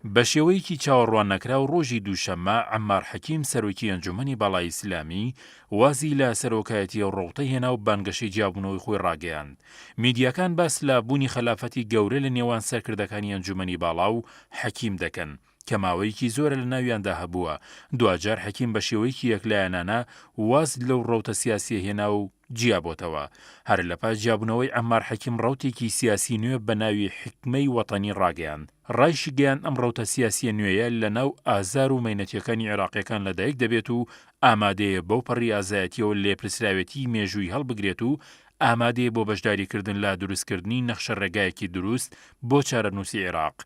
بە شێوەیەکی چاوەڕواننەکراو ڕۆژی دووشەممە عەممار حەکیم سەرۆکی ئەنجومەنی باڵای ئیسلامی وازی لە سەرۆکایەتی ئەو ڕەوتە هێنا و بانگەشەی جیابوونەوەی خۆی ڕاگەیاند. میدیاکان باس لە بوونی خەلافەتی گەورە لە نێوان سەرکردەکانی ئەنجومەنی باڵا و حەکیم دەکەن کە ماوەیەکی زۆرە لە ناویاندا هەبووە، دواجار حەکیم بە شێوەیەکی یەکلایەنانە واز لەو ڕەوتە سیاسیە هێنا و جیابۆتەوە. هەر لە پاش جیابوونەوەی عەممار حەکیم ڕەوتێکی سیاسی نوێ بە ناوی حیکمەی وەتەنی ڕاگەیاند. ڕایشیگەیاند ئەم ڕەوتە سیاسیە نوێیە لە ناو ئازار و مەینەتیەکانی عێراقیەکان لە دایک دەبێت و ئامادەیە بەو پەڕی ئازایەتیەوە لێپرسراوێتیی مێژووی هەڵبگرێت و ئامادەیە بۆ بەشداریکردن لە دروستکردنی نەخشە ڕێگایەکی دروست بۆ چارەنووسی عێراق.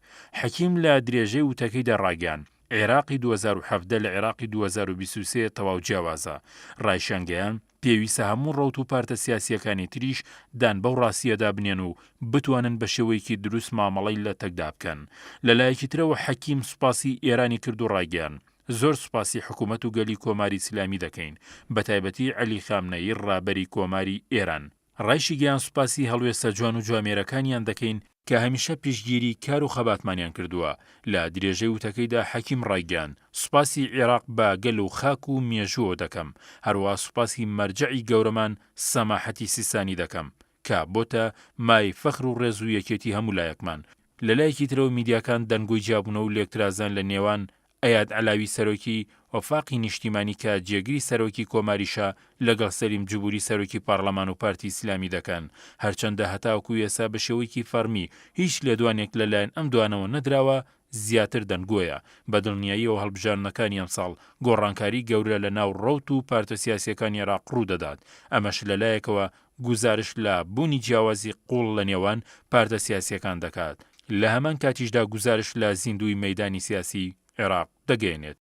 حەکیم لە درێژەی وتەکەیدا ڕاگەیاند، عێراقی 2017 لە عێراقی 2023 تەواو جیاوازە. ڕایشیانگەیاند، پێویستە هەموو ڕەوت و پارتە سیاسییەکانی تریش دان بەو ڕاستییەدا بنێن و بتوانن بە شێوەیەکی دروست مامەڵەی لەتەکدا بکەن. لە لایەکی ترەوە حەکیم سوپاسی ئێرانی کرد و ڕایگەیاند، زۆر سوپاسی حکوومەت و گەلی کۆماری ئیسلامی دەکەین، بەتایبەتی عەلی خامنەیی ڕابەری کۆماری ئێران. ڕایشیگەیاند سوپاسی هەڵوێستە جوان و جوامێرەکانیان دەکەین کە هەمیشە پشتگیری کار و خەباتمانیان کردووە. لە درێژەی وتەکەیدا حەکیم ڕایگەیاند، سوپاسی عێراق بە گەل و خاک و مێژووەوە دەکەم، هەروەها سوپاسی مەرجەعی گەورەمان سەماحەتی سیستانی دەکەم کە بۆتە مایەی فەخر و ڕێز و یەکێتی هەموو لایەکمان. لە لایەکی ترەوە میدیاکان دەنگۆی جیابوونەوە و لێکترازان لە نێوان ئەیاد عەلاوی سەرۆکی وەفاقی نیشتیمانی کە جێگری سەرۆکی کۆماریشە لەگەڵ سەلیم جبوری سەرۆکی پارلەمان و پارتی ئیسلامی دەکەن هەرچەندە هەتاوەکو ئێستا بە شێوەیەکی فەڕمی هیچ لێدوانێک لە لایەن ئەم دوانەوە نەدراوە زیاتر دەنگۆیە بە دڵنیاییەوە هەڵبژاردنەکانی ئەمساڵ گۆڕانکاری گەورە لە ناو ڕەوت و پارتە سیاسیەکانی عێراق ڕوودەدات ئەمەش لە لایەکەوە گوزارشت لە بوونی جیاوازی قووڵ لە نێوان پارتە سیاسییەکان دەکات، لە هەمان کاتیشدا گوزارشت لە زیندووی مەیدانی سیاسی عێراق دەگەیەنێت.